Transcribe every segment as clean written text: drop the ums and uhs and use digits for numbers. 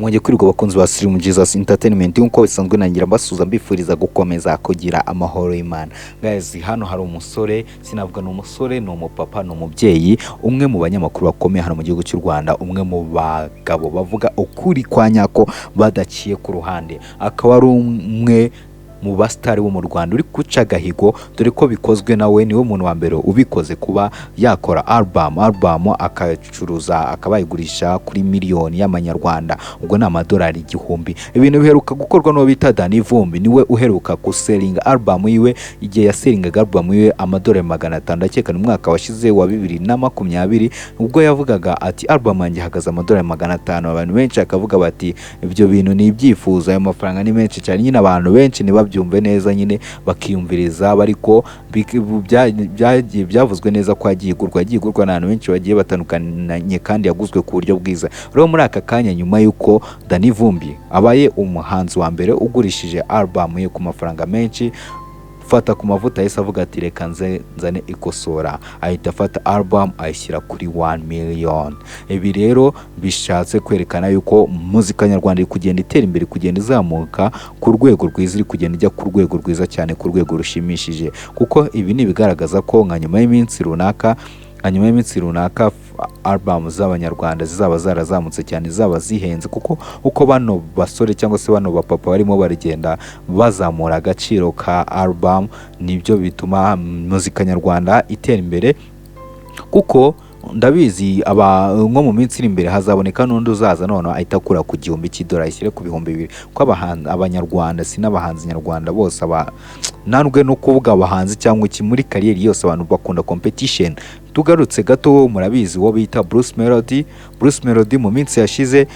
Mwongeye kwirirwa, abakunzi ba Sirimu Jesus Entertainment. Nk'uko bisanzwe nangira mbasuhuza, mbifuriza gukomeza kugira amahoro y'Imana. Guys, hano hari umusore, sinavuga ni umusore, ni umupapa, ni umubyeyi, umwe mu banyamakuru bakomeye hano mu gihugu cy'u Rwanda, umwe mu bagabo bavuga ukuri kwa nyako badaciye ku ruhande, akaba ari umwe mu basitari bo mu Rwanda uri guca agahigo, dore ko bikozwe nawe, niwe muntu wa mbere ubikoze kuba yakora album akacuruza, akaba yayigurisha kuri miliyoni y'amanyarwanda, ubwo ni amadolari 1000. Ibintu biheruka gukorwa n'uwo bita Danny Vumbi, niwe uheruka gusellinga album yiwe. Igihe yasellingaga album yiwe amadolari 500, ndakeka ni umwaka washize wa 2020, ubwo yavugaga ati: "Album yanjye ihagaze amadolari 500." Abantu benshi bakavuga bati: "Ibyo bintu ni ibyifuzo, ayo mafaranga ni menshi cyane." Nyine abantu benshi ntibabyumve neza, nyine bakiyumviriza, ariko byagiye byavuzwe neza ko yagiye igurwa, yagiye igurwa n'abantu benshi bagiye batandukanye, kandi yaguzwe ku buryo bwiza. Rero muri aka kanya, nyuma y'uko Danny Vumbi abaye umuhanzi wa mbere ugurishije album ye ku mafaranga menshi, Fata ku mavuta yahise avuga ati: "Reka nze nzane ikosora." Ahita afata album ayishyira kuri 1 million. Ibi rero bishatse kwerekana yuko muzika nyarwanda iri kugenda itera imbere, kugenda izamuka ku rwego rwiza, iri kugenda ijya ku rwego rwiza cyane, ku rwego rushimishije, kuko ibi ni ibigaragaza ko nka nyuma y'iminsi runaka album z'abanyarwanda zizaba zarazamutse cyane, zaba zihenze, kuko uko bano basore cyangwa se bano bapapa barimo baragenda bazamura agaciro ka album, nibyo bituma muzika nyarwanda itera imbere. Kuko ndabizi, aba nko mu minsi iri imbere hazaboneka n'undi uzaza noneho ahita akura ku 1000 cy'idolari ashyire ku 2000, kuko abanyarwanda, si n'abahanzi nyarwanda bose, aba ntabwo no kuvuga abahanzi cyangwa iki, muri career yose abantu bakunda competition. Tugarutse gato, murabizi uwo bita Bruce Melody. Bruce Melody mu minsi yashize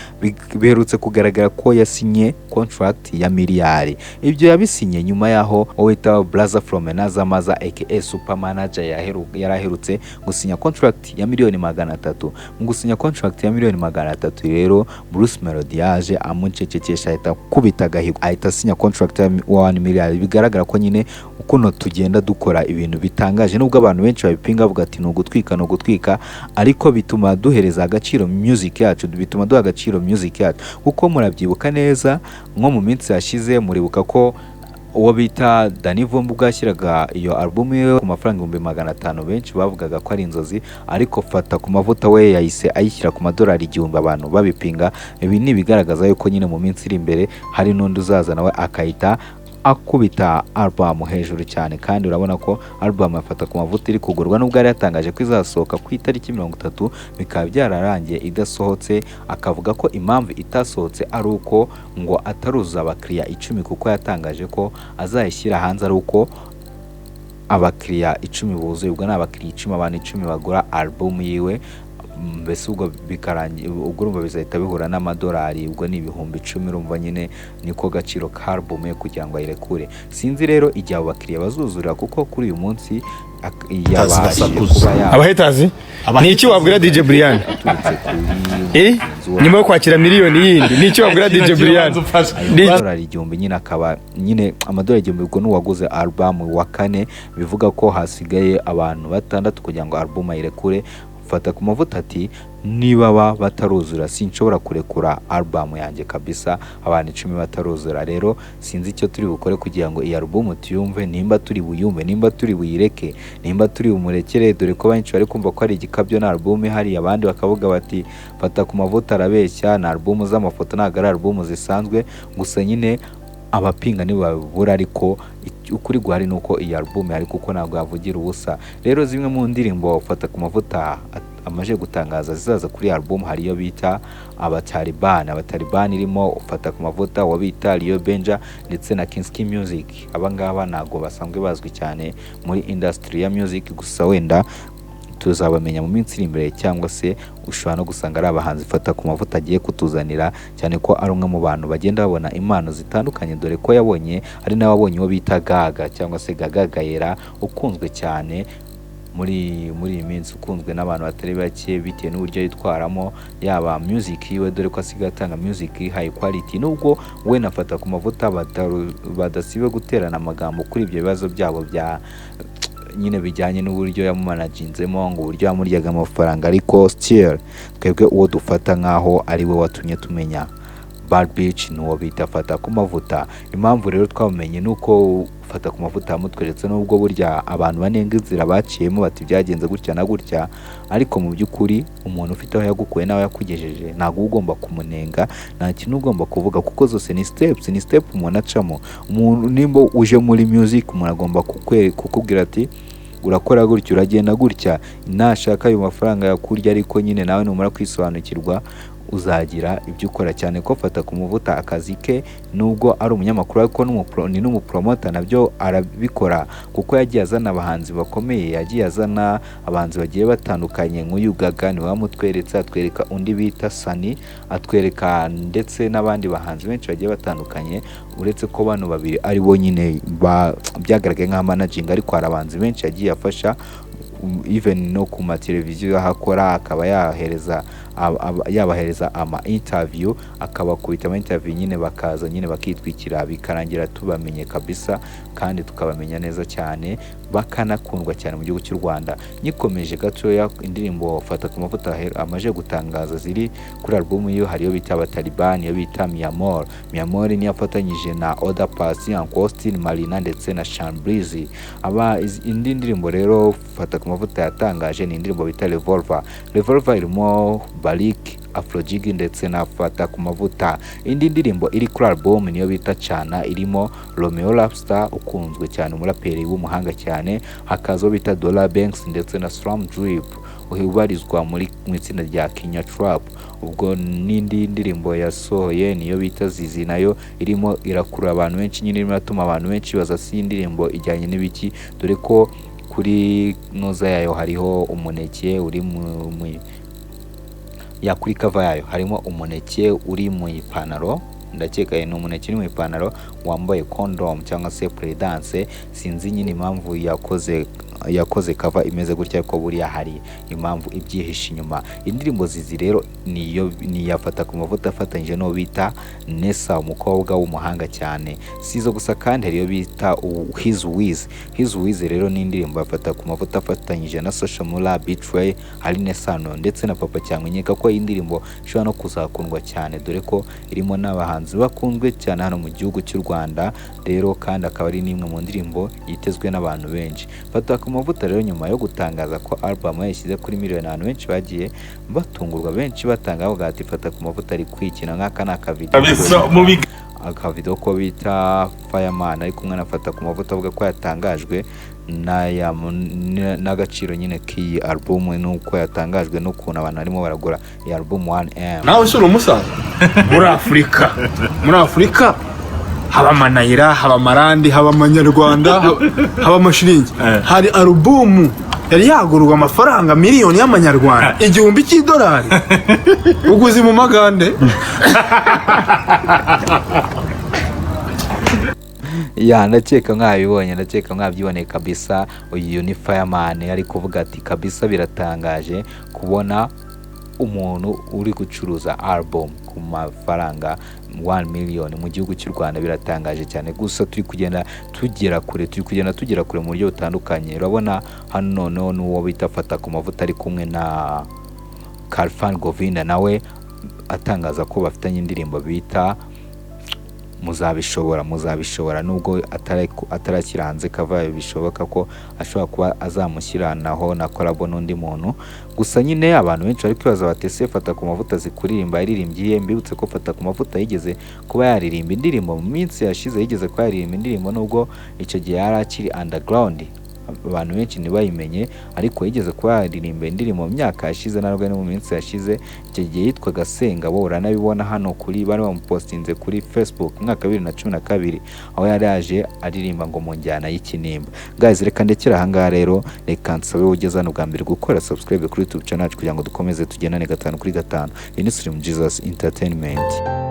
biherutse kugaragara ko yasinye contract ya miliyari. Ibyo yabisinye nyuma y'aho uwo bita Brother from another mother, aka Super Manager, yari aherutse gusinya contract ya miliyoni 300. Mu gusinya contract ya miliyoni 300 rero, Bruce Melody yaje amucecekesha, ahita akubita agahigo, ahita asinya contract ya 1 miliyari. Bigaragara ko nyine ukuntu tugenda dukora ibintu bitangaje, nubwo abantu benshi babipinga bavuga ati: "Ni ugutwika, ni ugutwika," ariko bituma duhereza agaciro music yacu, bituma duha agaciro music yacu. Kuko murabyibuka neza, nko mu minsi yashize muribuka ko uwo bita Danny Vumbi ubwo yashyiraga iyo album ye ku mafaranga 500,000, benshi bavugaga ko ari inzozi, ariko Fata ku mavuta we yahise ayishyira ku madolari 1000, abantu babipinga. Ibi ni ibigaragaza yuko nyine mu minsi iri imbere hari n'undi uzaza nawe akahita akubita album hejuru cyane. Kandi urabona ko album afata ku mavuta iri kugurwa, nubwo yari yatangaje ko izasohoka ku itariki 30, bikaba byararangiye idasohotse, akavuga ko impamvu itasohotse ari uko ngo ataruzuza abakiriya 10, kuko yatangaje ko azayishyira hanze ari uko abakiriya 10 buzuye. Ubwo ni abakiriya 10, abantu 10 bagura album yiwe. Mbese ubwo bikarangira, ubwo urumva bizahita bihura n'amadolari, ubwo ni 10,000. Urumva nyine niko gaciro ka album ye kugira ngo ayirekure. Sinzi rero igihe abo bakiriya bazuzurira, kuko kuri uyu munsi yabashije kuba ya Abahetazi, ni iki wabwira DJ Brian? aturutse kuri Eh? mugenzi we. Nyuma yo kwakira miliyoni yindi, ni iki wabwira DJ Brian? Amadolari 1000 nyine, akaba nyine amadolari 1000, ubwo n'uwaguze album wa kane, bivuga ko hasigaye abantu batandatu kugira ngo album ayirekure. Fata ku mavuta ati: "Niba bataruzura sinshobora kurekura album yanjye kabisa, abantu 10 bataruzura." Rero sinzi icyo turi bukore kugira ngo iyi album tuyumve, nimba turi buyumve, nimba turi buyireke, nimba turi bumurekere, dore ko benshi bari kumva ko ari igikabyo na album ihari, abandi bakavuga bati: "Fata ku mavuta arabeshya, ni album z'amafoto, ntabwo ari album zisanzwe." Gusa nyine abapinga ntibabura, ariko ukuri guhari ni uko iyi album ihari, kuko ntabwo yavugira ubusa. Rero zimwe mu ndirimbo Fata ku mavuta amaze gutangaza zizaza kuri album, hari iyo bita Abatalibani. Abatalibani irimo Fata ku mavuta, uwo bita Rio Benja ndetse na Kinski Music. Aba ngaba ntabwo basanzwe bazwi cyane muri industry ya music, gusa wenda tuzabamenya mu minsi iri imbere, cyangwa se ushobora no gusanga ari abahanzi Fata ku mavuta agiye kutuzanira, cyane ko ari umwe mu bantu bagenda babona impano zitandukanye, dore ko yabonye, ari nawe wabonye uwo bita Gaga cyangwa se Gaga Gayera, ukunzwe cyane muri iyi minsi, ukunzwe n'abantu batari bake bitewe n'uburyo yitwaramo, yaba music yiwe, dore ko asigaye atanga music high quality, nubwo we na Fata ku mavuta badasiba guterana amagambo kuri ibyo bibazo byabo bya nyine bijyanye n'uburyo yamumanaginzemo, ngo uburyo yamuryaga amafaranga. Ariko still twebwe uwo dufata nk'aho ari we watumye tumenya Bad Bitch ni uwo bita Fata ku Mavuta. Impamvu rero twamumenye ni uko Fata ku Mavuta yamutweretse, nubwo burya abantu banenga inzira baciyemo bati byagenze gutya na gutya, ariko mu by'ukuri umuntu ufite aho yagukuye n'aho yakugejeje ntabwo uba ugomba kumunenga, nta kintu ugomba kuvuga, kuko zose ni steps, ni step umuntu acamo. Umuntu nimba uje muri music, umuntu agomba kukubwira ati urakora gutya, uragenda gutya, nashaka ayo mafaranga yakurya, ariko nyine nawe numara kwisobanukirwa uzagira ibyo ukora. Cyane ko Fata ku Mavuta akazi ke, nubwo ari umunyamakuru, ariko ni n'umupromota, nabyo arabikora, kuko yagiye azana abahanzi bakomeye, yagiye azana abahanzi bagiye batandukanye. Nk'uyu Gaga niwe wamutweretse, atwereka undi bita Sani, atwereka ndetse n'abandi bahanzi benshi bagiye batandukanye, uretse ko bano babiri ari bo nyine byagaragaye nka managing, ariko hari abahanzi benshi yagiye afasha, even no ku mateleviziyo aho akora akaba yahereza yabahereza ama interview, akabakubita ama interview nyine, bakaza nyine bakitwikira, bikarangira tubamenye kabisa kandi tukabamenya neza cyane, bakanakundwa cyane mu gihugu cy'u Rwanda. Nyikomeje gatoya, indirimbo Fata ku Mavuta amaze gutangaza ziri kuri album yo, hariyo bita Abatalibani, iyo bita Miamor. Miamor niyo afatanyije na Oda Paccy, Uncle Austin, Marina ndetse na Sean Breezy. Aba indi ndirimbo rero Fata ku Mavuta yatangaje ni indirimbo bita Revolver. Revolver irimo Barik, Afrojig ndetse na Fata ku Mavuta. Indi ndirimbo iri kuri album niyo bita Cana, irimo Romeo Rapstar ukunzwe cyane, umuraperi w'umuhanga cyane, hakazaho bita Dollar Banks ndetse na Slam Drip ubarizwa muri mu itsinda rya Kenya Trap. Ubwo n'indi ndirimbo yasohoye niyo bita Zizi, nayo irimo irakurura abantu benshi nyine, irimo iratuma abantu benshi baza si indirimbo ijyanye n'ibiki, dore ko kuri noza yayo hariho umuneke uri mu ya kuri cover yayo harimo umuneke uri mu ipantaro, ndakeka ni umuneke uri mu ipantaro wambaye condom cyangwa se prudence. Sinzi nyine impamvu yakoze cover imeze gutya, ariko buriya hari impamvu ibyihishe inyuma. Indirimbo Zizi rero niyo niyafata ku Mavuta afatanyije n'uwo bita Nessa, umukobwa w'umuhanga cyane. Si izo gusa kandi, hariyo bita His Wiz. His Wiz rero ni indirimbo yafata ku Mavuta afatanyije na Social Mula, Betray, Aline Sano ndetse na Papa Cyangwe. Nkeka ko iyi ndirimbo ishobora no kuzakundwa cyane, dore ko irimo n'abahanzi bakunzwe cyane hano mu gihugu cy'u Rwanda. Rero kandi akaba ari n'imwe mu ndirimbo yitezwe n'abantu benshi. Fata ku Mavuta rero nyuma yo gutangaza ko album yayishyize kuri miliyoni, abantu benshi bagiye batungurwa, benshi batanga bavuga ati Fata ku Mavuta ari kwikina. Nk'aka ni akavideo, Kabisa mu biga akavideo ko bita Fireman ari kumwe na Fata ku Mavuta, avuga ko yatangajwe n'agaciro nyine k'iyi album, n'uko yatangajwe n'ukuntu abantu barimo baragura iyi album 1M. Nawe se uri umusaza? Muri Afurika haba amanayira, haba amarandi, haba amanyarwanda, haba amashiringi. Hari alubumu yari yagurwa amafaranga miliyoni y'amanyarwanda, 1000 cy'idolari, uguze mu magande. Ya, ndakeka mwabibonye, ndakeka mwabyiboneye kabisa. Uyu ni Fireman ari kuvuga ati kabisa biratangaje kubona umuntu uri gucuruza album ku mafaranga 1 million mu gihugu cy'u Rwanda, biratangaje cyane. Gusa turi kugenda tugera kure, turi kugenda tugera kure mu buryo butandukanye. Urabona hano noneho n'uwo bita Fata ku Mavuta ari kumwe na Khalfan Govinda, nawe atangaza ko bafitanye indirimbo bita Muzabishobora. Muzabishobora nubwo atarakira hanze cover, bishoboka ko ashobora kuba azamushyiranaho na collabo n'undi muntu. Gusa nyine abantu benshi bari kwibaza bati ese Fata ku Mavuta zikuririmba yaririmbye? Mbibutse ko Fata ku Mavuta yigeze kuba yaririmba indirimbo mu minsi yashize, yigeze kuba yaririmba indirimbo nubwo icyo gihe yari akiri underground, abantu benshi ntibayimenye, ariko yigeze kuba yaririmba indirimbo mu myaka yashize, ntabwo ari mu minsi yashize. Icyo gihe yitwaga Sengabo, uranabibona hano kuri bari bamupostinze kuri Facebook mu mwaka wa 2012, aho yari yaje aririmba ngo mu njyana y'ikinimba. Guys, reka ndekere ahangaha rero, reka nsabe ugeze hano bwa mbere gukora subscribe kuri YouTube channel yacu kugira ngo dukomeze tugendane gatanu kuri gatanu. Iyi ni Slim Jesus Entertainment.